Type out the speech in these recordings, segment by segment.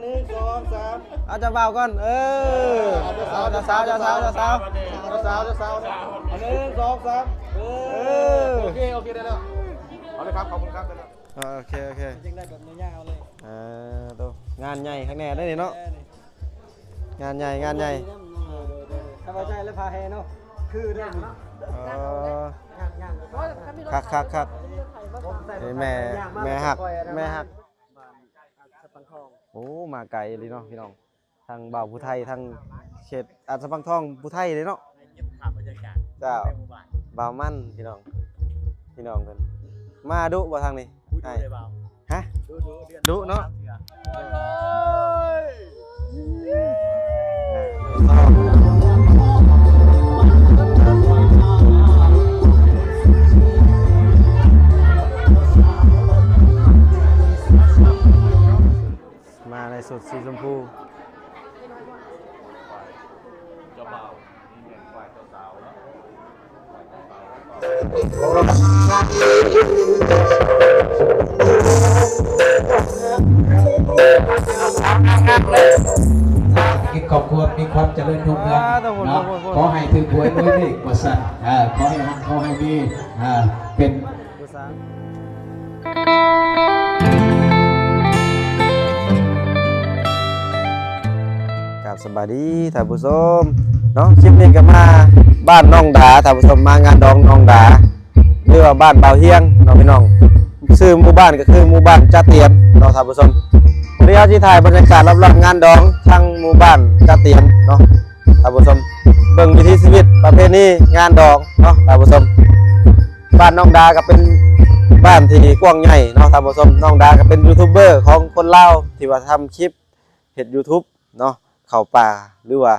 ໜຶ່ງ ສອງ ສາມ ເອົາເຈົ້າບ່າວກ່ອນ ເອີ ເອົາເຈົ້າສາວ ເຈົ້າສາວ ເຈົ້າສາວ ເຈົ້າສາວ ເຈົ້າສາວ ໜຶ່ງ ສອງ ສາມ ເອີ ເອີ ໂອເຄ ໂອເຄ ໄດ້ແລ້ວ ເອົາເລີຍຄັບ ຂອບຄຸນຄັບ ໄດ້ແລ້ວ ອ່າ ໂອເຄ ໂອເຄ ຈຶ່ງໄດ້ແບບຍາວໆເລີຍ ເອີ ໂຕ ງານໃຫຍ່ຄັກແນ່ເດ້ນີ້ເນາະ ເອີ ນີ້ ງານໃຫຍ່ ງານໃຫຍ່ ໂດຍ ໂດຍ ໂດຍ ຖ້າວ່າໃສ່ແລ້ວພາແຫ່ເນາະ ຄືເດ້ນີ້ ເອີ ຄັກໆໆ ນີ້ແມ່ ແມ່ຮັກ ແມ່ຮັກ ບ້ານອັດສະພັງທອງ ໂອ້ ມາໄກອີ່ຫຼີເນາະພີ່ນ້ອງ ທັງບ່າວຜູ້ໄທ ທັງເຂດອັດສະພັງທອງຜູ້ໄທເດ້ເນາະ ເກັບພາບບັນຍາກາດ ເຈົ້າ ໃນໝູ່ບ້ານ ບ່າວມັນ ພີ່ນ້ອງ ພີ່ນ້ອງເພິ່ນ ມາດຸບໍ່ທາງນີ້? ອຸ້ຍ ດຸເດ້ບ່າວ ຮະ? ດຸ ດຸ ເດືອນ ດຸເນາະ ສອງສາມເທື່ອ ມາໃນຊຸດສີຊົມພູ ເຈົ້າບ່າວ ນີ້ແມ່ນຝ່າຍເຈົ້າສາວເນາະ ໃຫ້ຄອບຄົວມີຄວາມຈະເລີນຮຸ່ງເຮືອງເນາະ ຂໍໃຫ້ຖືກຫວຍລວຍເລກວ່າຊັ້ນ ເອີ ຂໍໃຫ້ຮັ່ງ ຂໍໃຫ້ມີ ເປັນ ກາບສະບາຍດີທ່ານຜູ້ຊົມເນາະ ຄລິບນີ້ກໍມາບ້ານນ້ອງດາ ທ່ານຜູ້ຊົມ ມາງານດອງນ້ອງດາ ຫຼືວ່າບ້ານບ່າວຮຽງເນາະພີ່ນ້ອງ ຊື່ໝູ່ບ້ານກໍຄືໝູ່ບ້ານຈະຕຽນເນາະທ່ານຜູ້ຊົມ ພໍດີເຮົາຊິຖ່າຍບັນຍາກາດລອບໆງານດອງທາງໝູ່ບ້ານຈະຕຽນເນາະ ທ່ານຜູ້ຊົມ ເບິ່ງວິຖີຊີວິດປະເພນີງານດອງເນາະທ່ານຜູ້ຊົມ ບ້ານນ້ອງດາກໍເປັນບ້ານທີ່ກວ້າງໃຫຍ່ເນາະທ່ານຜູ້ຊົມ ນ້ອງດາກໍເປັນຢູທູບເບີຂອງຄົນລາວທີ່ວ່າທຳຄລິບເຮັດຢູທູບເນາະ ເຂົ້າປ່າ ຫຼືວ່າ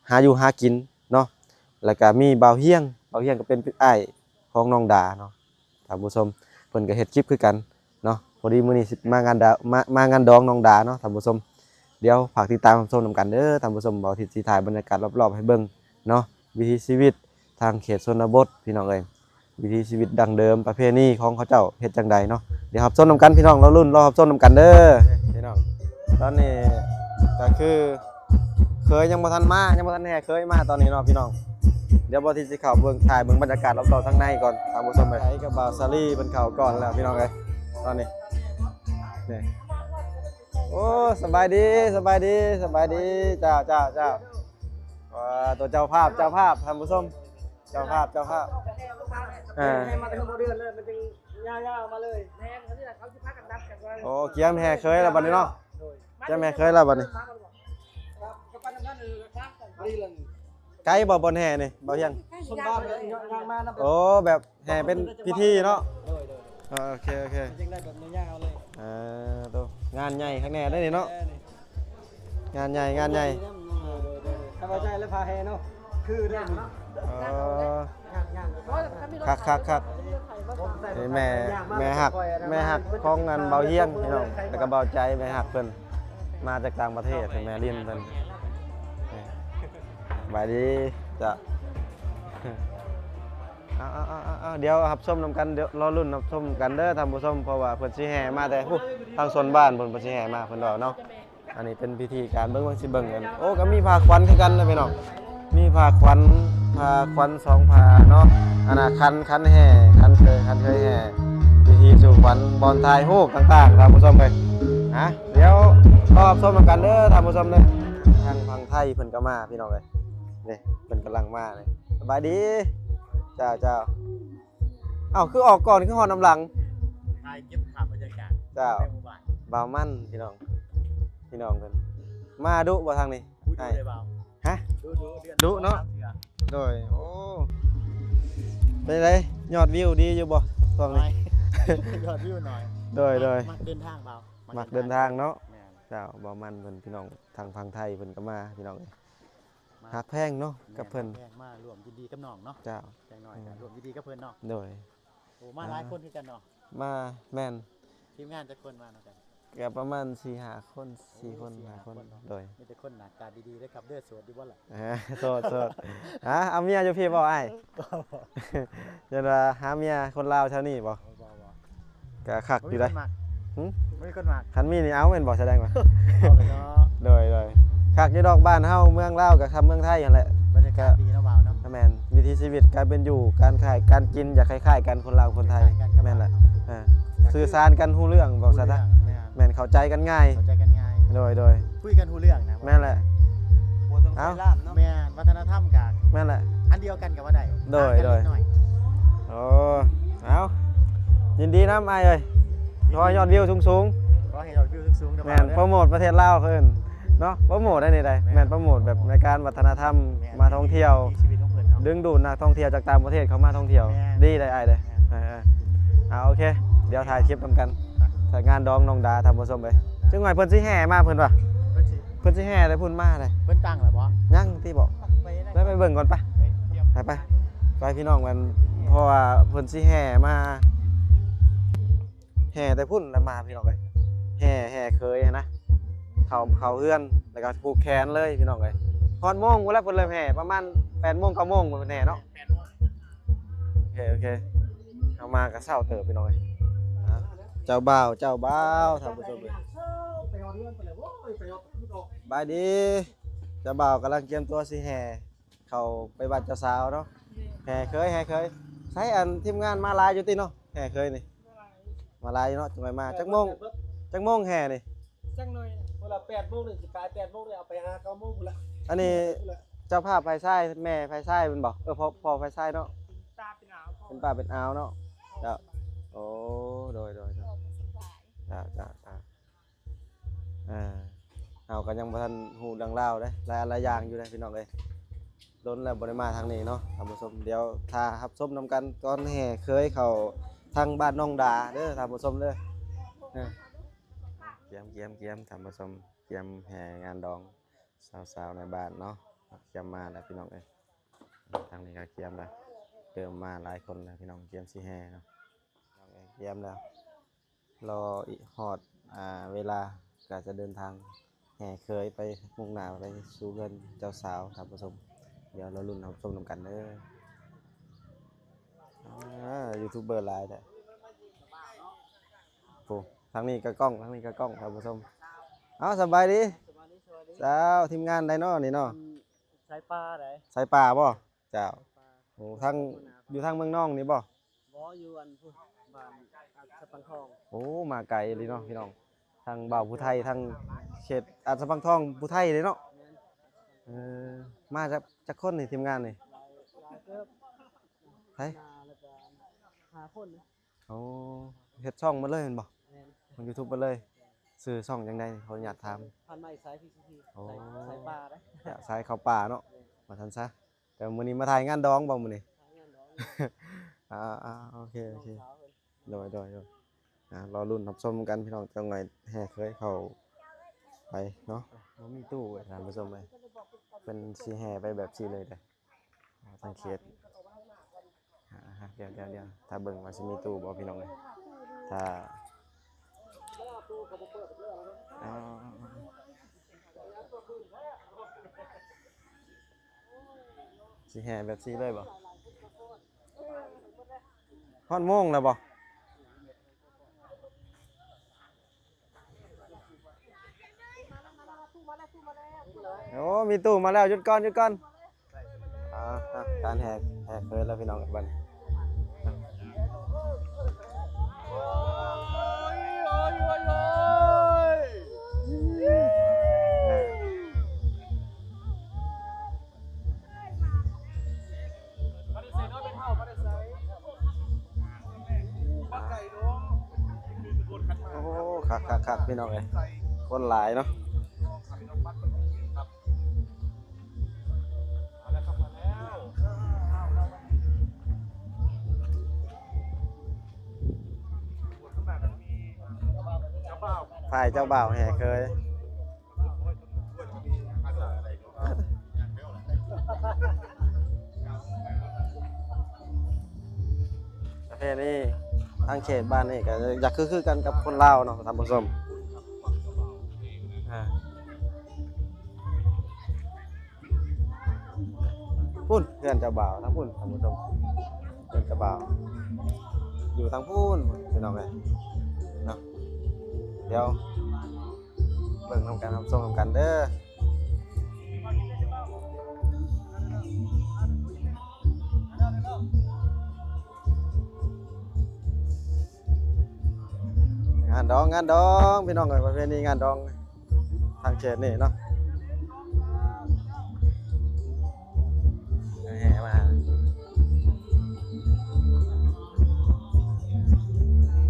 ຫາຢູ່ຫາກິນເນາະ ແລ້ວກໍມີບ່າວຮຽງ ບ່າວຮຽງກໍເປັນອ້າຍຂອງນ້ອງດາເນາະ ທ່ານຜູ້ຊົມ ເພິ່ນກໍເຮັດຄລິບຄືກັນເນາະ ພໍດີມື້ນີ້ຊິມາງານດາ ມາ ມາງານດອງນ້ອງດາເນາະທ່ານຜູ້ຊົມ ດຽວຝາກຕິດຕາມຮັບຊົມນຳກັນເດີທ່ານຜູ້ຊົມ ບ່າວທິດຊິຖ່າຍບັນຍາກາດລອບໆໃຫ້ເບິ່ງເນາະ ວິຖີຊີວິດທາງເຂດຊົນນະບົດພີ່ນ້ອງເອີຍ ວິຖີຊີວິດດັ້ງເດີມ ປະເພນີຂອງເຂົາເຈົ້າເຮັດຈັ່ງໃດເນາະ ດຽວຮັບຊົມນຳກັນພີ່ນ້ອງ ລໍລຸ້ນລໍຮັບຊົມນຳກັນເດີພີ່ນ້ອງ ຕອນນີ້ກໍຄື ເຂີຍຍັງບໍ່ທັນມາ ຍັງບໍ່ທັນແຫ່ເຂີຍມາຕອນນີ້ເນາະພີ່ນ້ອງ ດຽວບ່າວທິດຊິເຂົ້າເບິ່ງ ຖ່າຍເບິ່ງບັນຍາກາດລອບໆທາງໃນກ່ອນ ທ່ານຜູ້ຊົມເອີຍ ໄປກັບບ່າວສາລີເພິ່ນເຂົ້າກ່ອນແລ້ວພີ່ນ້ອງເອີຍ ຕອນນີ້ ນີ້ ໂອ້ ສະບາຍດີ ສະບາຍດີ ສະບາຍດີ ເຈົ້າ ເຈົ້າ ເຈົ້າ ວ່າ ຕົວເຈົ້າພາບ ເຈົ້າພາບ ທ່ານຜູ້ຊົມ ເຈົ້າພາບ ເຈົ້າພາບ ເອີ ໃຫ້ມາແຕ່ຫົວເດືອນເລີຍ ມັນຈຶ່ງຍາວໆມາເລີຍ ແມ່ນ ເຂົາຊິ ເຂົາຊິພາກັນນັດກັນວ່າ ໂອ້ ກຽມແຫ່ເຂີຍແລ້ວບັດນີ້ເນາະ ໂດຍ ກຽມແຫ່ເຂີຍແລ້ວບັດນີ້ ໄກບໍ່ບ່ອນແຫ່ນີ້ ບ່າວຮຽງ? ຄົນບ້ານເລີຍ ຍ່າງມານຳ ໂອ້ ແບບແຫ່ເປັນພິທີເນາະ ໂດຍ ໂດຍ ເອີ ໂອເຄ ໂອເຄ ມັນຈຶ່ງໄດ້ແບບຍາວໆເລີຍ ເອີ ໂຕ ງານໃຫຍ່ຄັກແນ່ເດ້ນີ້ເນາະ ເອີ ນີ້ ງານໃຫຍ່ ງານໃຫຍ່ ໂດຍ ໂດຍ ໂດຍ ຖ້າວ່າໃສ່ແລ້ວພາແຫ່ເນາະ ຄືເດ້ນີ້ ເອີ ຄັກໆໆ ນີ້ແມ່ ແມ່ຮັກ ແມ່ຮັກຂອງອັນບ່າວຮຽງພີ່ນ້ອງ ແລ້ວກໍບ່າວໃຈ ແມ່ຮັກເພິ່ນ ມາຈາກຕ່າງປະເທດ ແມ່ລິນເພິ່ນ ສະບາຍດີ ເຈົ້າ ເອົາໆໆໆ ດຽວຮັບຊົມນຳກັນ ດຽວລໍລຸ້ນຮັບຊົມກັນເດີທ່ານຜູ້ຊົມ ເພາະວ່າເພິ່ນຊິແຫ່ມາແຕ່ພຸ້ນ ທາງສວນບ້ານເພິ່ນ ເພິ່ນຊິແຫ່ມາ ເພິ່ນເວົ້າເນາະ ອັນນີ້ເປັນພິທີການເບິ່ງ ເບິ່ງຊິເບິ່ງກັນ ໂອ້ ກໍມີພາຂວັນຄືກັນນະພີ່ນ້ອງ ມີພາຂວັນ ພາຂວັນສອງພາເນາະ ອັນນ່າ ຂັນ ຂັນແຫ່ ຂັນເຂີຍ ຂັນເຂີຍແຫ່ ພິທີສູ່ຂວັນ ບ່ອນຖ່າຍຮູບຕ່າງໆ ທ່ານຜູ້ຊົມເອີຍ ຮະ ດຽວລໍຮັບຊົມນຳກັນເດີທ່ານຜູ້ຊົມເດີ ທາງຝັ່ງໄທເພິ່ນກໍມາພີ່ນ້ອງເອີຍ ນີ້ເພິ່ນກຳລັງມາເລີຍ ສະບາຍດີ ເຈົ້າ ເຈົ້າ ເອົ້າ ຄືອອກກ່ອນ ຄືຮອດນຳຫຼັງ ຖ່າຍເກັບພາບບັນຍາກາດ ເຈົ້າ ໃນໝູ່ບ້ານ ບ່າວມັນ ພີ່ນ້ອງ ພີ່ນ້ອງເພິ່ນ ມາດຸບໍ່ທາງນີ້? ອຸ້ຍ ດຸເດ້ບ່າວ ຮະ? ດຸ ດຸ ເດືອນ ດຸເນາະ ສອງສາມເທື່ອ ໂດຍ ໂອ້ ເປັນໃດ ຍອດວິວດີຢູ່ບໍ່ຊ່ວງນີ້? ຍອດວິວໜ້ອຍ ໂດຍ ໂດຍ ມັກ ມັກເດີນທາງບ່າວ ມັກເດີນທາງເນາະ ແມ່ນ ເຈົ້າ ບ່າວມັນເພິ່ນ ພີ່ນ້ອງ ທາງຝັ່ງໄທເພິ່ນກໍມາ ພີ່ນ້ອງເອີຍ ມາ ຮັກແພງເນາະ ແມ່ນ ກັບເພິ່ນ ຮັກແພງ ມາຮ່ວມຍິນດີກັບນ້ອງເນາະ ເຈົ້າ ຢ່າງໜ້ອຍກໍ ອືມ ຮ່ວມຍິນດີກັບເພິ່ນເນາະ ໂດຍ ໂອ້ ມາຫຼາຍຄົນຄືກັນເນາະ ມາ ແມ່ນ ທີມງານຈັກຄົນມານຳກັນ? ກໍປະມານສີ່ຫ້າຄົນ ສີ່ຄົນ ໂອ້ ສີ່ຫ້າຄົນ ຫ້າຄົນເນາະ ໂດຍ ມີແຕ່ຄົນໜ້າຕາດີໆເດີຄັບເດີ ໂສດຢູ່ບໍ່ລະ? ໂສດ ໂສດ ຫາ ເອົາເມຍຢູ່ພີ້ບໍ່ອ້າຍ? ບໍ່ ບໍ່ ຢ້ານວ່າຫາເມຍຄົນລາວແຖວນີ້ບໍ່? ບໍ່ ບໍ່ ບໍ່ ກໍຄັກຢູ່ໃດ໋ ບໍ່ມີຄົນມັກ ຫຶ? ບໍ່ມີຄົນມັກ ຄັນມີນີ້ເອົາແມ່ນບໍ່? ສະແດງວ່າ ເອົາແລ້ວເນາະ. ໂດຍ ໂດຍ ຄັກຢູ່ດອກ ບ້ານເຮົາເມືອງລາວກໍສ່ຳເມືອງໄທຫັ້ນແຫຼະ. ບັນຍາກາດດີເນາະ ບ່າວເນາະ. ແມ່ນ ວິຖີຊີວິດ ການເປັນຢູ່ ການຂາຍ ການກິນ ຢາກຄ້າຍໆກັນ ຄົນລາວຄົນໄທ. ຄ້າຍໆກັນກັບ ແມ່ນແຫຼະ ບ້ານເຮົາ. ອ່າ ສື່ສານກັນຮູ້ເລື່ອງ ເວົ້າຊະ ຮູ້ເລື່ອງ ແມ່ນ ແມ່ນ ເຂົ້າໃຈກັນງ່າຍ ເຂົ້າໃຈກັນງ່າຍ. ໂດຍ ໂດຍ ຄຸຍກັນຮູ້ເລື່ອງນະ. ແມ່ນແຫຼະ. ບໍ່ຕ້ອງໃຊ້ລ້ານເນາະ. ແມ່ນ ວັດທະນະທຳກໍ ແມ່ນແຫຼະ ອັນດຽວກັນກໍວ່າໄດ້. ໂດຍ ຕ່າງກັນ ໂດຍ ເລັກນ້ອຍ. ໂອ້ ເອົາ ຍິນດີນຳອ້າຍເອີຍ. ຂໍໃຫ້ຍອດວິວສູງໆ. ຂໍໃຫ້ຍອດວິວສູງໆເດີ. ແມ່ນ ໂປຣໂມດປະເທດລາວເພິ່ນເນາະ ໂປຣໂມດໄດ້ນີ້ໄດ໋. ແມ່ນ ໂປຣໂມດແບບໃນການວັດທະນະທຳ ແມ່ນ ມາທ່ອງທ່ຽວ ວິຖີຊີວິດຂອງເພິ່ນເນາະ ດຶງດູດນັກທ່ອງທ່ຽວຈາກຕ່າງປະເທດເຂົ້າມາທ່ອງທ່ຽວ. ແມ່ນ ດີໄດ໋ອ້າຍເດີ. ເອີໆ ອ່າ ໂອເຄ ດຽວຖ່າຍຄລິບນຳກັນ. ຖ່າຍງານດອງນ້ອງດາ ທ່ານຜູ້ຊົມເອີຍ. ຈັ່ງໜ້ອຍເພິ່ນຊິແຫ່ມາເພິ່ນວ່າ ເພິ່ນຊິ ເພິ່ນຊິແຫ່ໄດ້ພຸ້ນມາເດ້. ເພິ່ນຕັ້ງແລ້ວບໍ່? ຍັງຕິບໍ? ໄປ ໄປ ໄປເບິ່ງກ່ອນໄປ. ໄປ ໄປ ໄປ ໄປ ໄປ ພີ່ນ້ອງ ມັນ ເພາະວ່າເພິ່ນຊິແຫ່ມາ ແຫ່ແຕ່ພຸ້ນລະມາ ພີ່ນ້ອງເອີຍ. ແຫ່ ແຫ່ເຂີຍຫັ້ນນະ ເຂົ້າ ເຂົ້າເຮືອນ ແລ້ວກໍຜູກແຂນເລີຍ ພີ່ນ້ອງເອີຍ. ຮອດໂມງພຸ້ນລະ ເພິ່ນເລີ່ມແຫ່ ປະມານແປດໂມງ ເກົ້າໂມງເພິ່ນແຫ່ເນາະ. ໂອເຄ ໂອເຄ ເຮົາມາກໍເຊົ້າເຕີບ ພີ່ນ້ອງເອີຍ. ອ່າ ເຈົ້າບ່າວ ເຈົ້າບ່າວ ທ່ານຜູ້ຊົມເອີຍ. ສະບາຍດີ ເຈົ້າບ່າວກຳລັງກຽມຕົວຊິແຫ່ເຂົ້າໄປບ້ານເຈົ້າສາວເນາະ. ແຫ່ເຂີຍ ແຫ່ເຂີຍ. ໃສ ອັນ ທີມງານມາຫຼາຍຢູ່ຕິເນາະ ແຫ່ເຂີຍນີ້? ມາຫຼາຍຢູ່ເນາະ ຈັ່ງໄດ້ມາ. ຈັກໂມງ ຈັກໂມງແຫ່ນີ້? ຈັກໜ້ອຍ ພຸ້ນລະ ແປດໂມງນີ້ ຊິກາຍແປດໂມງນີ້ ເອົາໄປຫາເກົ້າໂມງພຸ້ນລະ. ອັນນີ້ເຈົ້າພາບຝ່າຍຊາຍ ແມ່ຝ່າຍຊາຍແມ່ນບໍ່? ເອີ ພໍ່ ພໍ່ຝ່າຍຊາຍເນາະ. ເປັນປ້າເປັນອາວ ເປັນປ້າເປັນອາວເນາະ. ເຈົ້າ ໂອ້ ໂດຍ ໂດຍ ໂດຍ. ເຈົ້າ ເຈົ້າ ເຈົ້າ. ອ່າ ເຮົາກໍຍັງບໍ່ທັນຮູ້ເລື່ອງລາວເດ້ ຫຼາຍອັນຫຼາຍຢ່າງຢູ່ເດ້ ພີ່ນ້ອງເອີຍ. ດົນແລ້ວບໍ່ໄດ້ມາທາງນີ້ເນາະ ທ່ານຜູ້ຊົມ. ດຽວຖ້າຮັບຊົມນຳກັນຕອນແຫ່ເຂີຍເຂົ້າທາງບ້ານນ້ອງດາເດີ ທ່ານຜູ້ຊົມເດີ. ເອີ ກຽມ ກຽມ ກຽມ ທ່ານຜູ້ຊົມ ກຽມແຫ່ງານດອງສາວໆໃນບ້ານເນາະ. ກຽມມາແລ້ວ ພີ່ນ້ອງເອີຍ. ທາງນີ້ກໍກຽມແລ້ວ ເລີ່ມມາຫຼາຍຄົນແລ້ວ ພີ່ນ້ອງ ກຽມຊິແຫ່ເນາະ. ກຽມແລ້ວ ລໍອີກຮອດ ອ່າ ເວລາກໍຈະເດີນທາງແຫ່ເຂີຍໄປ ມຸ່ງໜ້າໄປສູ່ເຮືອນເຈົ້າສາວ ທ່ານຜູ້ຊົມ. ດຽວລໍລຸ້ນຮັບຊົມນຳກັນເດີ. ອ່າ ຢູທູບເບີຫຼາຍແທ້. ໂອ້ ທາງນີ້ກໍກ້ອງ ທາງນີ້ກໍກ້ອງ ທ່ານຜູ້ຊົມ. ເອົາ ສະບາຍດີ ສະບາຍດີ ສະບາຍດີ. ເຈົ້າ ທີມງານໃດເນາະນີ້ເນາະ? ສາຍປ່າໃດ໋ ສາຍປ່າບໍ່? ເຈົ້າ ສາຍປ່າ. ໂອ້ ທາງ ຢູ່ທາງເມືອງນອງນີ້ບໍ່? ບໍ່ ຢູ່ອັນພຸ້ນ ບ້ານອັດສະພັງທອງ. ໂອ້ ມາໄກອີ່ຫຼີເນາະ ພີ່ນ້ອງ. ທັງບ່າວຜູ້ໄທ ທັງເຂດອັດສະພັງທອງຜູ້ໄທເດ້ເນາະ. ແມ່ນ. ເອີ ມາຈັກ ຈັກຄົນນີ້ ທີມງານນີ້? ຫຼາຍ ຫຼາຍເຕີບ. ໃຜ? ໜ້າແລ້ວກໍຫ້າຄົນນະ. ໂອ້ ເຮັດຊ່ອງໝົດເລີຍແມ່ນບໍ່? ແມ່ນ. ຂອງຢູທູບໝົດເລີຍ. ຊື່ຊ່ອງຈັ່ງໃດ? ຂໍອະນຸຍາດຖາມ. ພັນໄມ້ສາຍ ພີຊີພີ. ໂອ້ ສາຍ ສາຍປ່າເດ້. ສາຍເຂົ້າປ່າເນາະ. ແມ່ນ. ວ່າຊັ້ນຊະ. ແຕ່ມື້ນີ້ມາຖ່າຍງານດອງບໍ່ມື້ນີ້? ຖ່າຍງານດອງ. ອ່າໆ ໂອເຄ ໂອເຄ. ນ້ອງສາວເພິ່ນ. ໂດຍ ໂດຍ ໂດຍ. ອ່າ ລໍລຸ້ນຮັບຊົມກັນ ພີ່ນ້ອງ. ຈັກໜ້ອຍແຫ່ເຂີຍເຂົ້າໄປເນາະ. ບໍ່ມີຕູ້ເວີຍ ທ່ານຜູ້ຊົມເອີຍ. ເພິ່ນຊິແຫ່ໄປແບບຊີ້ເລີຍເດ້ ທາງເຂດ. ອ່າ ດຽວ ດຽວ ດຽວ ຖ້າເບິ່ງວ່າຊິມີຕູ້ບໍ່ ພີ່ນ້ອງເອີຍ. ຖ້າ ອໍ ຊິແຫ່ແບບຊີ້ເລີຍບໍ່? ຮອດໂມງແລ້ວບໍ່? ໂອ້ ມີຕູ້ມາແລ້ວ. ຢຸດກ່ອນ ຢຸດກ່ອນ. ອ່າ ການແຫ່ ແຫ່ເຂີຍແລ້ວ ພີ່ນ້ອງ ບັດນີ້. ໂອ້ ຄັກໆໆ ພີ່ນ້ອງເອີຍ ຄົນຫຼາຍເນາະ. ຝ່າຍເຈົ້າບ່າວແຫ່ເຂີຍ. ປະເພນີທາງເຂດບ້ານນີ້ກໍຢາກຄື ຄືກັນກັບຄົນລາວເນາະ ທ່ານຜູ້ຊົມ. ອ່າ ພຸ້ນ ເຮືອນເຈົ້າບ່າວທາງພຸ້ນ ທ່ານຜູ້ຊົມ. ເຮືອນເຈົ້າບ່າວຢູ່ທາງພຸ້ນ ພີ່ນ້ອງເອີຍເນາະ. ດຽວເບິ່ງນຳກັນ ຮັບຊົມນຳກັນເດີ. ງານດອງ ງານດອງ ພີ່ນ້ອງເອີຍ ປະເພນີງານດອງ ທາງເຂດນີ້ເນາະ ແຫ່ມາ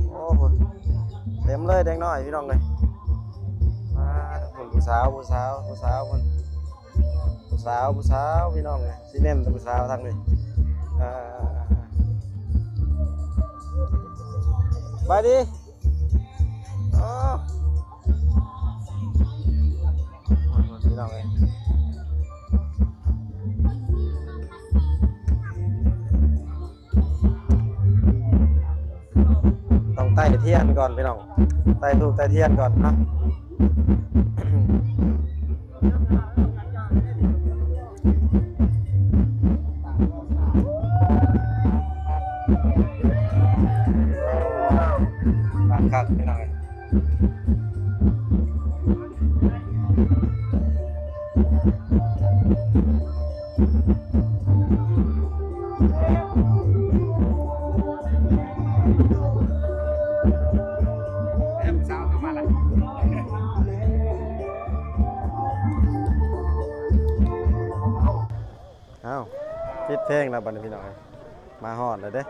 ໂອ້ ເຕັມເລີຍເດັກນ້ອຍ ພີ່ນ້ອງເອີຍ ມາ ຜູ້ສາວ ຜູ້ສາວ ຜູ້ສາວ ຜູ້ສາວ ຜູ້ສາວ ພີ່ນ້ອງເອີຍ ຊິເນັ້ນແຕ່ຜູ້ສາວທາງນີ້ ເອີ ສະບາຍດີ. ໂອ້ ພີ່ນ້ອງເອີຍ ຕ້ອງໄຕ້ທຽນກ່ອນ ພີ່ນ້ອງ ໄຕ້ທູບໄຕ້ທຽນກ່ອນເນາະ. ຄັກໆ ພີ່ນ້ອງເອີຍ ເອີ ຜູ້ສາວເຂົ້າມາລະ. ເອົ້າ ປິດເພງແລ້ວບັດນີ້ ພີ່ນ້ອງເອີຍ ມາຮອດແລ້ວເດ້.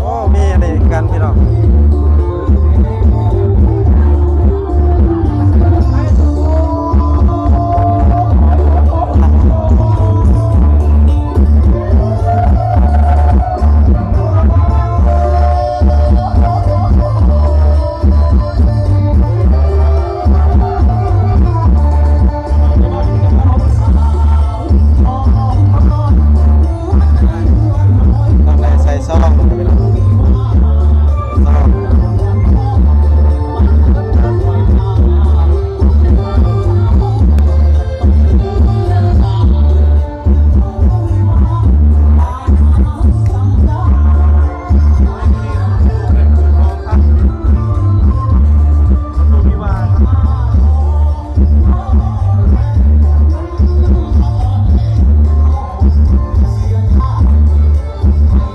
ໂອ້ ມີອັນນີ້ຄືກັນ ພີ່ນ້ອງ. ຕ້ອງໄດ້ໃສ່ຊອງ ຊອງ.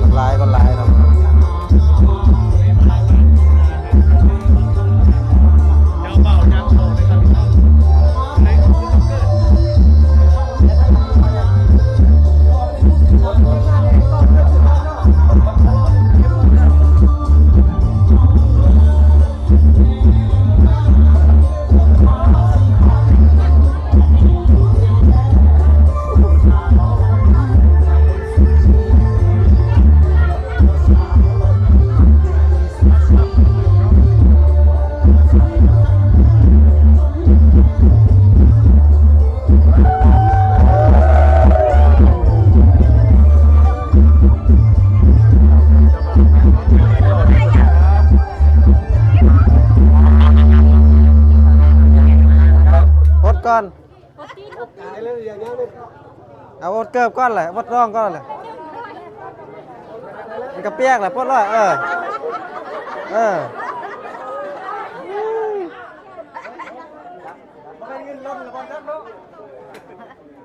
ຄົນຫຼາຍ ຄົນຫຼາຍເນາະ. ຫົດກ່ອນ ເອົາ ປົດເກີບກ່ອນແຫຼະ ປົດລອງກ່ອນແຫຼະ ມັນກະປຽກແຫຼະ ປົດລອງ ເອີ ເອີ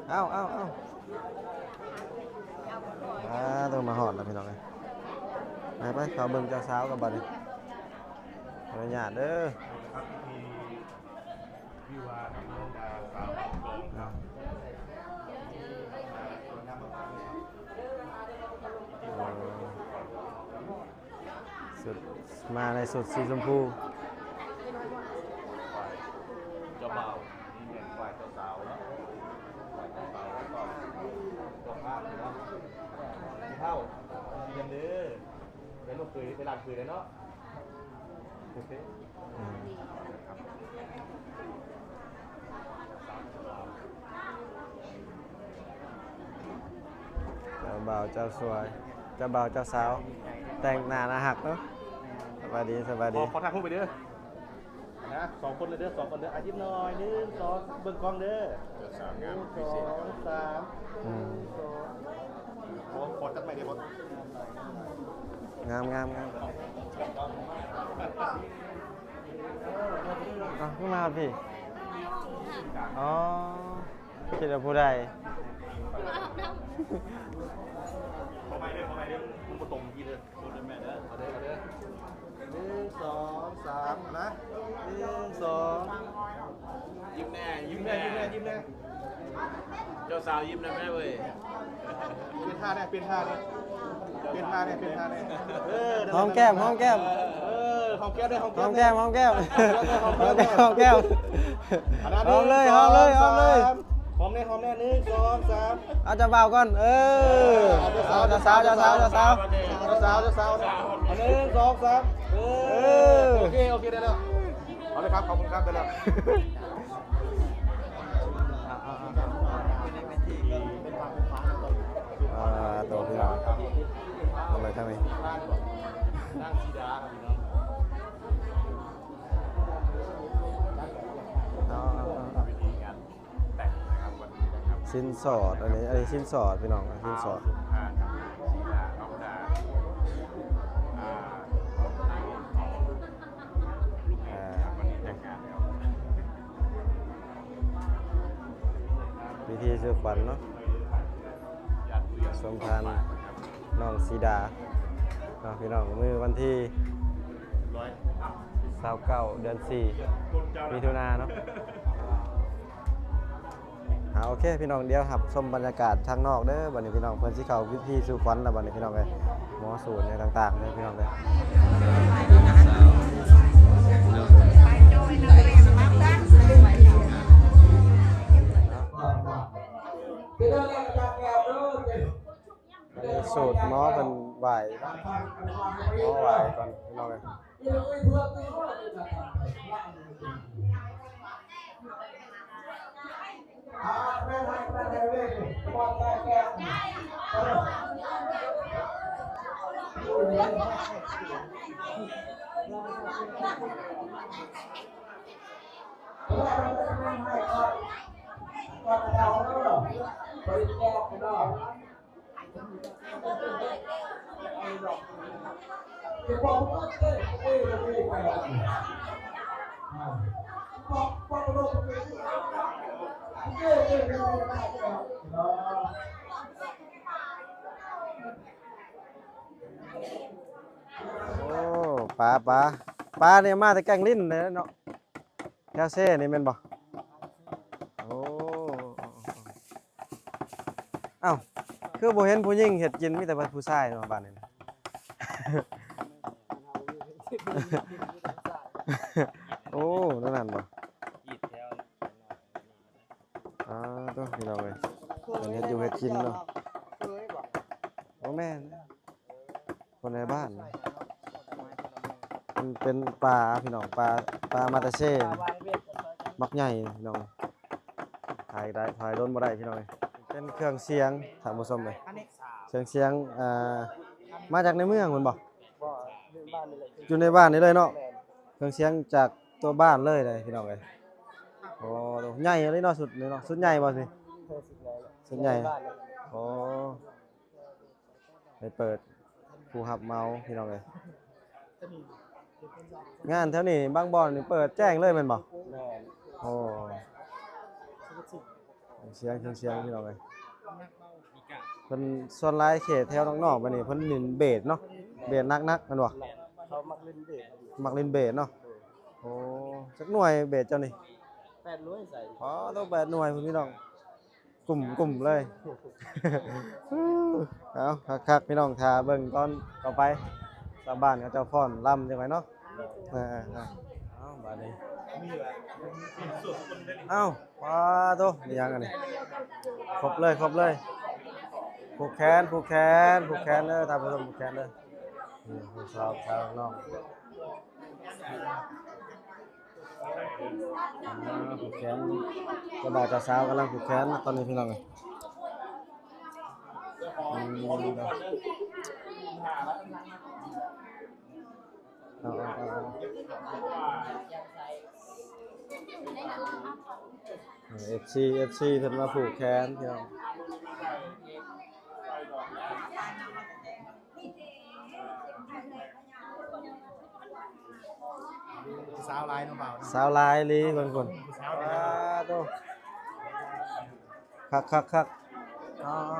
ເອົາ ເອົາ ເອົາ ອ່າ ຕ້ອງມາຮອດແລ້ວ ພີ່ນ້ອງເອີຍ ໄປໆ ເຂົ້າເບິ່ງເຈົ້າສາວກັນບັດນີ້ ຂໍອະນຸຍາດເດີ. ຊຸດ ມາໃນຊຸດສີຊົມພູ ເຈົ້າບ່າວ ນີ້ແມ່ນຝ່າຍເຈົ້າສາວເນາະ ຝ່າຍເຈົ້າສາວ ແລ້ວກໍເຈົ້າພາບເນາະ ຜູ້ເຖົ້າ ດີນຳເດີ ໄປລູກເຂີຍ ໄປຫຼານເຂີຍເນາະ. ອືມ ເຈົ້າບ່າວເຈົ້າສວຍ ເຈົ້າບ່າວເຈົ້າສາວ ແຕ່ງໜ້າໜ້າຮັກເນາະ. ສະບາຍດີ ສະບາຍດີ ຂໍ ຂໍຖ່າຍຮູບໄປເດີ ນະ ສອງຄົນເລີຍເດີ ສອງຄົນເດີ ອາ ຍິ້ມໜ້ອຍ ໜຶ່ງ ສອງ ເບິ່ງກ້ອງເດີ ເຈົ້າສາວງາມ ໜຶ່ງ ສອງ ສາມ ອືມ ໜຶ່ງ ສອງ ขอจัดใหม่เด้อ งาม งาม งาม เอ้า คือมาฮอดพี้ อ๋อ คิดว่าผู้ใด มาอาบน้ำ ขอใหม่เด้อ ขอใหม่เด้อ มันบ่ตรงที่เด้อ โทษเด้อแม่เด้อ เอาเด้อ เอาเด้อ หนึ่ง สอง สาม นะ หนึ่ง สอง ยิ้มแน่ ยิ้มแน่ ยิ้มแน่ เจ้าสาวยิ้มได้ไหมเว้ย เปลี่ยนท่าแน่ เปลี่ยนท่าแน่ เปลี่ยนท่าแน่ เปลี่ยนท่าแน่ เออ นั่นแหละ หอมแก้ม หอมแก้ม เออ หอมแก้มด้วย หอมแก้ม หอมแก้ม หอมแก้ม หอมแก้ม หอมแก้ม อันนั้น หอมเลย หนึ่ง หอมเลย สอง หอมเลย สาม หอมแน่ หอมแน่ หนึ่ง สอง สาม เอาเจ้าบ่าวก่อน เออ เอาเจ้าสาว เอาเจ้าสาว เจ้าสาว เจ้าสาว เจ้าสาว เจ้าสาว เอา หนึ่ง สอง สาม เออ เออ โอเค โอเค ได้แล้ว เอาเลยครับ ขอบคุณครับ ได้แล้ว อ่า ตัวพี่น้อง ทางไหน ทางไหน อ๋อ แต่งนะครับ วันนี้นะครับ สินสอด อันนี้ อันนี้สินสอด พี่น้อง สินสอด อ่า ลูกแม่ครับ วันนี้แต่งงานแล้ว พิธีสู่ขวัญเนาะ สมภารน้องสีดาเนาะพี่น้อง มื้อวันที่ซาวเก้า เดือนสี่ มิถุนาเนาะ อ่า โอเค พี่น้อง เดี๋ยวรับชมบรรยากาศทางนอกเด้อ บัดนี้พี่น้อง เพิ่นสิเข้าพิธีสู่ขวัญแล้ว บัดนี้พี่น้องเอ้ย หมอสูตรเนี่ยต่างๆเด้อพี่น้องเด้อ อันนี้สูตรหมอเพิ่นไหว้ หมอไหว้ก่อนพี่น้องเอ้ย ໂອ້ ປາ ປາ ປານີ້ມາແຕ່ແກ້ງລິ້ນເດ້ເນາະ. ແຖວເຊນີ້ແມ່ນບໍ່? ໂອ້ ເອົ້າ ຄືບໍ່ເຫັນຜູ້ຍິງເຮັດກິນ ມີແຕ່ຜູ້ຊາຍເນາະບ້ານນີ້ນະ. ໂອ້ ແນວນັ້ນບໍ່? ອ່າ ໂທ້ ພີ່ນ້ອງເອີຍ ເພິ່ນເຮັດຢູ່ເຮັດກິນເນາະ. ບໍ່ແມ່ນ ຄົນໃນບ້ານ ມັນເປັນປາພີ່ນ້ອງ ປາ ປາມາແຕ່ເຊ ບັກໃຫຍ່ພີ່ນ້ອງ. ຖ່າຍໄດ້ ຖ່າຍດົນບໍ່ໄດ້ພີ່ນ້ອງເອີຍ. ເປັນເຄື່ອງສຽງທ່ານຜູ້ຊົມເອີຍ ເຄື່ອງສຽງ ອ່າ ມາຈາກໃນເມືອງພຸ້ນບໍ່? ບໍ່ ຢູ່ໃນບ້ານນີ້ເລີຍ ຢູ່ໃນບ້ານນີ້ເລີຍເນາະ. ແມ່ນ ເຄື່ອງສຽງຈາກຕົວບ້ານເລີຍເດ້ພີ່ນ້ອງເອີຍ. ໂອ້ ໃຫຍ່ອີ່ຫຼີເນາະ ຊຸດນີ້ເນາະ. ຊຸດໃຫຍ່ບໍ່ນີ້? ເອີ ຊຸດໃຫຍ່ ຊຸດໃຫຍ່ ໃນບ້ານນີ້. ໂອ້ ໄປເປີດຜູ້ຮັບເໝົາພີ່ນ້ອງເອີຍ. ງານແຖວນີ້ບາງບ່ອນນີ້ເປີດແຈ້ງເລີຍແມ່ນບໍ່? ແມ່ນ ໂອ້ ເຄື່ອງສຽງ ເຄື່ອງສຽງພີ່ນ້ອງເອີຍ. ເພິ່ນສ່ວນຫຼາຍເຂດແຖວນອກໆ ບາດນີ້ເພິ່ນຫຼິ້ນເບດເນາະ ເບດໜັກໆ ແມ່ນບໍ່? ເຂົາມັກຫຼິ້ນເບດ ມັກຫຼິ້ນເບດເນາະ. ໂອ້ ຈັກໜ່ວຍເບດເຈົ້ານີ້? ແປດໜ່ວຍໃສ່ ອໍ ໂຕ ແປດໜ່ວຍພຸ້ນພີ່ນ້ອງ ກຸ້ມໆ ເລີຍ. ເອົາ ຄັກໆ ພີ່ນ້ອງ ຖ້າເບິ່ງຕອນຕໍ່ໄປ ຊາວບ້ານເຂົາເຈົ້າຟ້ອນລຳຈັ່ງໃດເນາະ. ເອີໆໆ ເອົາ ບາດນີ້ ເອົ້າ ປາໂທ້ ມີຫຍັງອັນນີ້? ຄົບເລີຍ ຄົບເລີຍ ຜູກແຂນ ຜູກແຂນ ຜູກແຂນເດີທ່ານຜູ້ຊົມ ຜູກແຂນເດີ. ນີ້ຜູ້ສາວ ສາວນ້ອງ ອ່າ ຜູກແຂນ ເຈົ້າບ່າວເຈົ້າສາວກຳລັງຜູກແຂນຕອນນີ້ ພີ່ນ້ອງເອີຍ. ອືມ ເອົາ ເອັຟຊີ ເອັຟຊີ ເພິ່ນມາຜູກແຂນ ພີ່ນ້ອງ. ສາວຫຼາຍເນາະ ບ່າວເນາະ ສາວຫຼາຍອີ່ຫຼີເບິ່ງພຸ້ນ ສາວຫຼາຍ ປາດໂທ້ ຄັກໆໆ ອໍ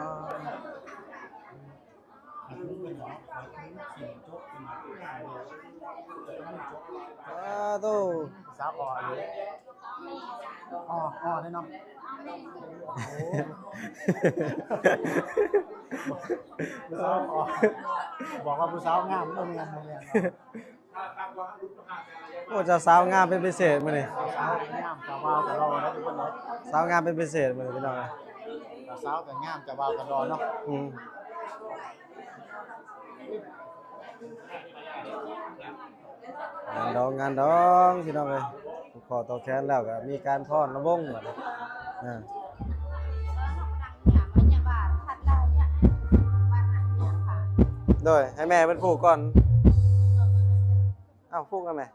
ປາດໂທ້ ສາວອໍອີ່ຫຼີ ອໍ ອໍແນ່ນອນ ໂອ້ ຜູ້ສາວອໍ ບອກວ່າຜູ້ສາວງາມ ບໍ່ແມ່ນ ບໍ່ແມ່ນ. ໂອ້ ເຈົ້າສາວງາມເປັນພິເສດມື້ນີ້ ສາວງາມ ເຈົ້າບ່າວກໍຫຼໍ່ເນາະ ທຸກຄົນເນາະ ສາວງາມເປັນພິເສດມື້ນີ້ພີ່ນ້ອງ ເຈົ້າສາວກໍງາມ ເຈົ້າບ່າວກໍຫຼໍ່ເນາະ ອືມ ງານດອງ ງານດອງ ພີ່ນ້ອງເອີຍ ຜູກຂໍ້ຕໍ່ແຂນແລ້ວກໍມີການຟ້ອນລຳວົງບັດນີ້ ອ່າ ໂດຍ ໃຫ້ແມ່ເພິ່ນຜູກກ່ອນ ເອົ້າ ຜູກນຳແມ່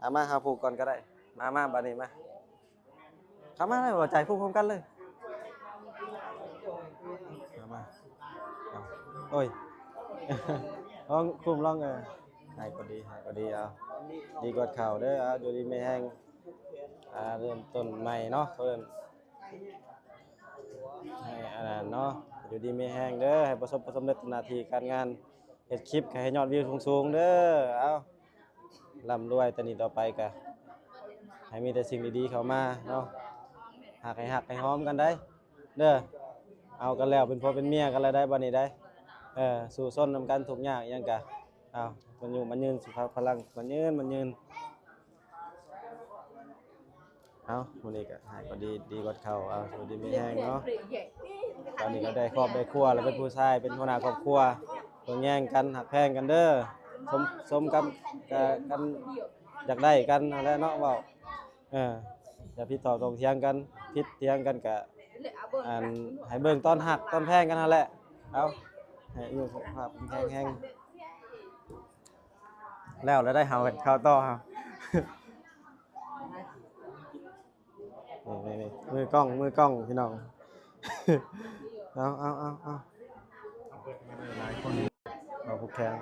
ເອົາມາ ເຮົາຜູກກ່ອນກໍໄດ້ ມາ ມາ ບາດນີ້ມາ ເຂົ້າມາເລີຍ ເວົ້າໃຈຜູກພ້ອມກັນເລີຍ ເຂົ້າມາ ເອົາ ໂອ້ຍ ລອງຄຸມລອງ ເອີ ໃຫ້ກໍດີ ໃຫ້ກໍດີ ເອົາ ດີກອດເຂົ່າເດີ ເອົາ ຢູ່ດີມີແຮງ ອ່າ ເລີ່ມຕົ້ນໃໝ່ເນາະ ເພິ່ນ ໃຫ້ອັນນັ້ນເນາະ ຢູ່ດີມີແຮງເດີ ໃຫ້ປະສົບຜົນສຳເລັດໜ້າທີ່ການງານ ເຮັດຄລິບໃຫ້ຍອດວິວສູງໆເດີ ເອົາ ລ່ຳລວຍແຕ່ນີ້ຕໍ່ໄປກະໃຫ້ມີແຕ່ສິ່ງດີໆເຂົ້າມາເນາະ ຮັກໃຫ້ຮັກໃຫ້ຫອມກັນໄດ໋ເດີ ເອົາກັນແລ້ວເປັນຜົວເປັນເມຍກັນແລ້ວໄດ໋ ບັດນີ້ໄດ໋ ເອີ ສູ້ຊົນນຳກັນ ທຸກຍາກຫຍັງກະ ເອົາ ມັນຍືນ ມັນຍືນ ສຸຂະພະລັງ ມັນຍືນ ມັນຍືນ. ເອົາ ມື້ນີ້ກໍໃຫ້ກໍດີ ດີກອດເຂົ້າ ເອົາ ຢູ່ດີມີແຮງເນາະ ຕອນນີ້ກໍໄດ້ຄອບໄດ້ຄົວແລ້ວ ເປັນຜູ້ຊາຍ ເປັນຫົວໜ້າຄອບຄົວ ເບິ່ງແຍງກັນ ຮັກແພງກັນເດີ ສົມ ສົມກັບ ກັນ ຢາກໄດ້ກັນຫັ້ນແຫຼະເນາະ ເວົ້າ ເອີ ຢ່າຜິດຖອກຖອງຖຽງກັນ ຜິດຖຽງກັນກະ ອັນ ໃຫ້ເບິ່ງຕອນຮັກຕອນແພງກັນຫັ້ນແຫຼະ ເອົາ ໃຫ້ອາຍຸສຸຂະພາບແຂງແຮງ ແລ້ວ ແລ້ວໄດ້ເຮົາເຮັດຂ່າວຕໍ່ເຮົາ ນີ້ໆໆ ມືກ້ອງ ມືກ້ອງ ພີ່ນ້ອງ ເອົາ ເອົາ ເອົາ ເອົາ ເອົາຜູ້ແຂງ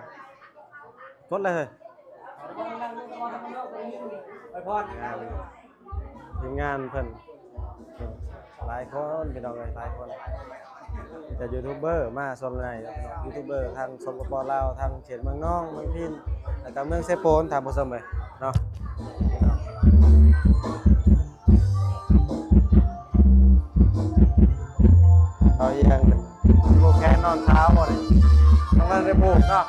ກົດເລີຍເຮີ້ຍ ທີມງານເພິ່ນ ຫຼາຍຄົນພີ່ນ້ອງເອີຍ ຫຼາຍຄົນ ແຕ່ຢູທູບເບີມາສ່ວນໃຫຍ່ ຢູທູບເບີທາງ ສປປ ລາວ ທາງເຂດເມືອງນອງ ເມືອງພິນ ແລ້ວກໍເມືອງເຊໂປນ ທ່ານຜູ້ຊົມເອີຍເນາະ ເອົາອີ່ຫຍັງ ຜູກແຂນນ້ອງສາວບໍ່ນີ້ ຍັງບໍ່ໄດ້ຜູກເນາະ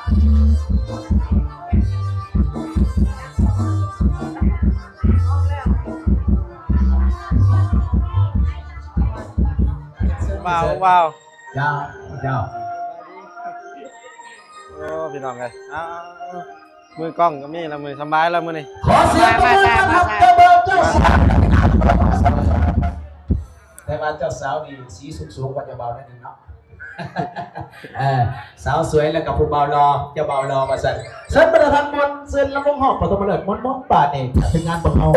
ວ້າວ ວ້າວ ເຈົ້າ ເຈົ້າ ໂອ້ ພີ່ນ້ອງເອີຍ ອ້າວ ມືກ້ອງກໍມີລະ ມື້ສຳບາຍລະມື້ນີ້ ຂໍສຽງປະມືນຳກັບເຈົ້າບ່າວເຈົ້າສາວ ແຕ່ວ່າເຈົ້າສາວນີ້ສີສູງໆກວ່າເຈົ້າບ່າວໜ້ອຍໜຶ່ງເນາະ ເອີ ສາວສວຍແລ້ວກໍຜູ້ບ່າວຫຼໍ່ ເຈົ້າບ່າວຫຼໍ່ວ່າຊັ້ນ ເຊີນບັນດາທ່ານມ່ວນຊື່ນລຳວົງຮ້ອງປະຖົມມະເລີກມ່ວນໆ ບາດນີ້ ເຖິງງານພວກເຮົາ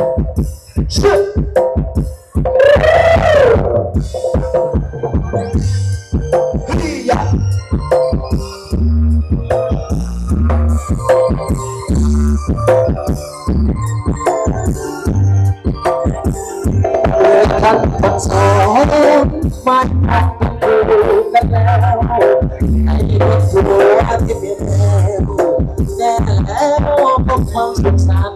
ທ່ານທັງສອງມາ ຢູ່ກັນແລ້ວ ໃຫ້ຮູ້ຕົວທີ່ເປັນແລ້ວ ແນ່ແລ້ວ ພວກເຮົາສຸກສັນ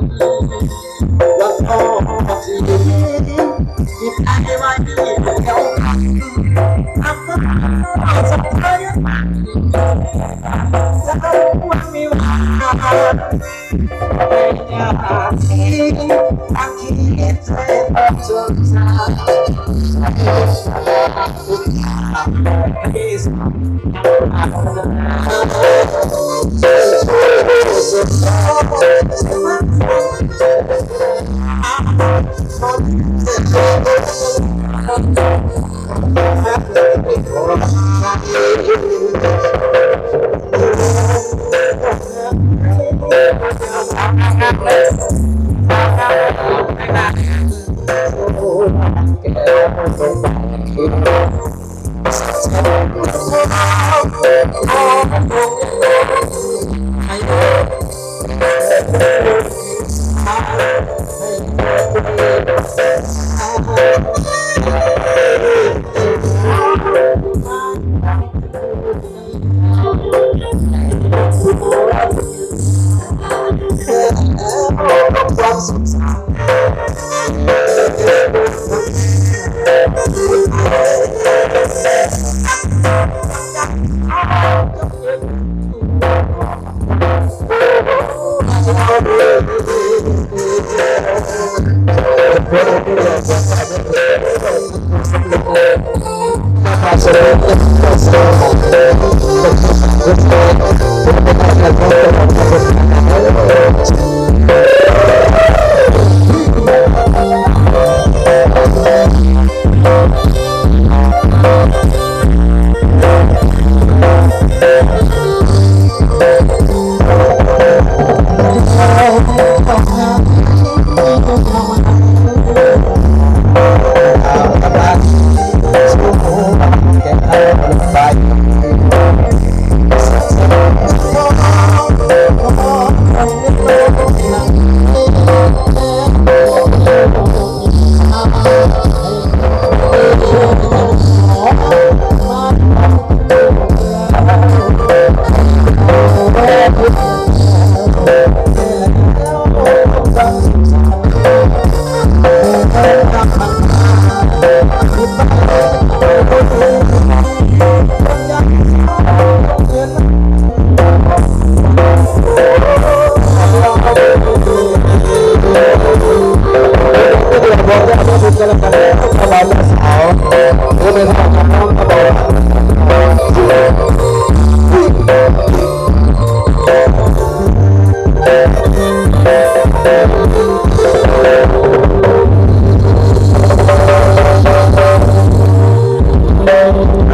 ວ່າພໍ່ທີ່ ທີ່ໄດ້ໄວ້ແລ້ວ ອຳມາສະເພາະ ຈະບໍ່ມີວ່າ ອ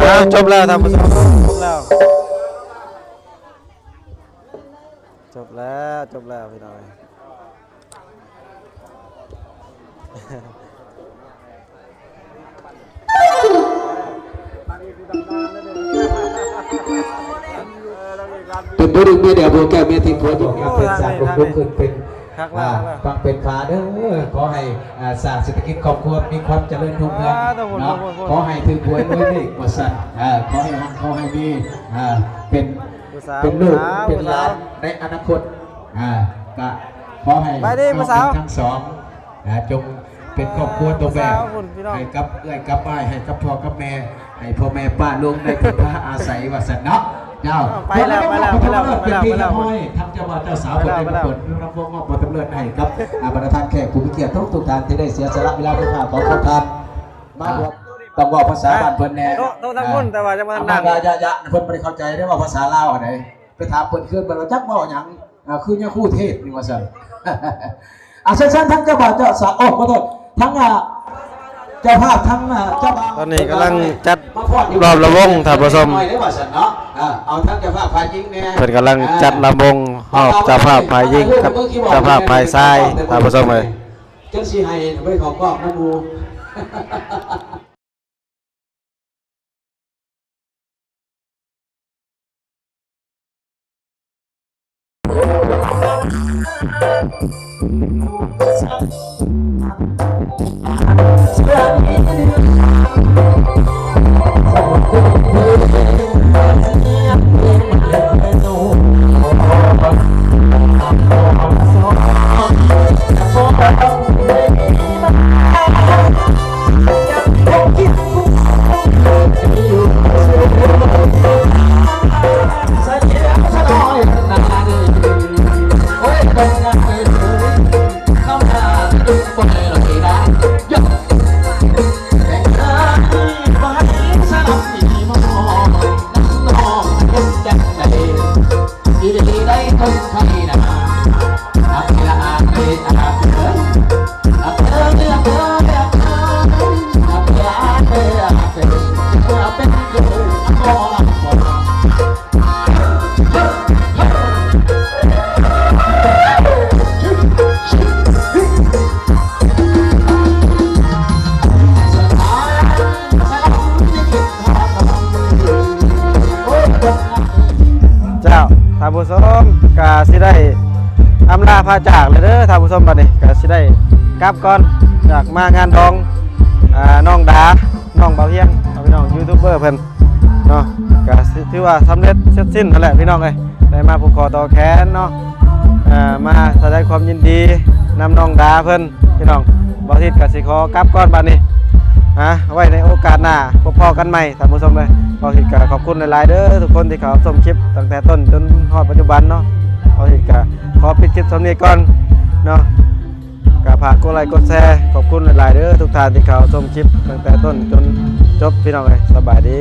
ອ່າ ຈົບແລ້ວທ່ານຜູ້ຊົມ ຈົບແລ້ວ ຈົບແລ້ວ ຈົບແລ້ວພີ່ນ້ອງ. ເປັນຜູ້ດຶງເມດຽຜູ້ແກ້ວເມທິ ຂໍຍົກຍາເປັນສາກລົງ ລຸກຂຶ້ນເປັນ ຄັກແລ້ວ ອ່າ ຟັງເປັນຟ້າເດີ. ຂໍໃຫ້ ອ່າ ສາກເສດຖະກິດຄອບຄົວມີຄວາມຈະເລີນຮຸ່ງເຮືອງເນາະ, ຂໍໃຫ້ຖືກຫວຍລວຍເລກວ່າຊັ້ນ. ເອີ ຂໍໃຫ້ຮັ່ງ ຂໍໃຫ້ມີ ອ່າ ເປັນ ເປັນລູກເປັນຫຼານໃນອະນາຄົດ. ອ່າ ກະຂໍໃຫ້ນ້ອງທັງສອງ ອ່າ ຈົ່ງເປັນຄອບຄົວຕົວແບບໃຫ້ກັບເອື້ອຍກັບອ້າຍ ໃຫ້ກັບພໍ່ກັບແມ່ ໃຫ້ພໍ່ແມ່ປ້າລຸງໄດ້ເພິ່ງພາອາໄສວ່າຊັ້ນເນາະ. ເຈົ້າ ໄປແລ້ວ ໄປແລ້ວ ໄປແລ້ວ ເປັນທີ່ຮຽບຮ້ອຍ ທັງເຈົ້າບ່າວເຈົ້າສາວເພິ່ນໄດ້ມາເປີດລຳວົງມອບຄວາມສຳເລັດໃຫ້ກັບ ອ່າ ບັນດາທ່ານແຂກຜູ້ມີກຽດທຸກໆທ່ານທີ່ໄດ້ເສຍສະຫຼະເວລາເວລາຂອງພວກທ່ານມາຮ່ວມ. ຕ້ອງເວົ້າພາສາບ້ານເພິ່ນແດ່ ໂຕະທາງພຸ້ນ ແຕ່ວ່າຈະມານັ່ງ ເວົ້າຢະໆ ເພິ່ນບໍ່ໄດ້ເຂົ້າໃຈເດ້ ເວົ້າພາສາລາວຫັ້ນໃດ. ໄປຖາມເພິ່ນຄືນ ເພິ່ນວ່າຈັກເວົ້າຫຍັງ ອ່າ ຄືຍາຄູເທດນີ້ວ່າຊັ້ນ. ອ່າ ເຊີນໆ ທັງເຈົ້າບ່າວເຈົ້າສາວ ໂອ້ ຂໍໂທດ ທັງ ອ່າ ເຈົ້າພາບ ທັງ ອ່າ ເຈົ້າບ່າວ ຕອນນີ້ກຳລັງຈັດຮອບລຳວົງ ທ່ານຜູ້ຊົມ ເອົາທັງເຈົ້າພາບຝ່າຍຍິງແດ່ ເພິ່ນກຳລັງຈັດລຳວົງຮອບເຈົ້າພາບຝ່າຍຍິງກັບເຈົ້າພາບຝ່າຍຊາຍ ທ່ານຜູ້ຊົມເອີຍ. ຈັ່ງຊິໃຫ້ໄປເຂົ້າກ້ອງນຳໝູ່. ເຈົ້າ ທ່ານຜູ້ຊົມ ກະຊິໄດ້ອຳລາພາຈາກແລ້ວເດີທ່ານຜູ້ຊົມ. ບັດນີ້ກະຊິໄດ້ກັບກ່ອນ ຈາກມາງານດອງ ອ່າ ນ້ອງດາ ນ້ອງບ່າວຮຽງ ພີ່ນ້ອງຢູທູບເບີເພິ່ນເນາະ. ກະຊິຖື ຖືວ່າສຳເລັດເສັດສິ້ນຫັ້ນແຫຼະພີ່ນ້ອງເອີຍ ໄດ້ມາຜູກຂໍ້ຕໍ່ແຂນເນາະ ເອີ ມາສະແດງຄວາມຍິນດີນຳນ້ອງດາເພິ່ນພີ່ນ້ອງ. ບ່າວທິດກໍຊິຂໍກັບກ່ອນບາດນີ້ ຫາໄວ້ໃນໂອກາດໜ້າພົບພໍ້ກັນໃໝ່ທ່ານຜູ້ຊົມເອີຍ. ບ່າວທິດກໍຂອບຄຸນຫຼາຍໆເດີ ທຸກຄົນທີ່ເຂົ້າຊົມຄລິບຕັ້ງແຕ່ຕົ້ນຈົນຮອດປັດຈຸບັນເນາະ. ບ່າວທິດກໍຂໍປິດຄລິບສ່ຳນີ້ກ່ອນເນາະ. ກໍຝາກກົດໄລກົດແຊ ຂອບຄຸນຫຼາຍໆເດີ ທຸກທ່ານທີ່ເຂົ້າຊົມຄລິບຕັ້ງແຕ່ຕົ້ນຈົນຈົບ ພີ່ນ້ອງເອີຍ. ສະບາຍດີ.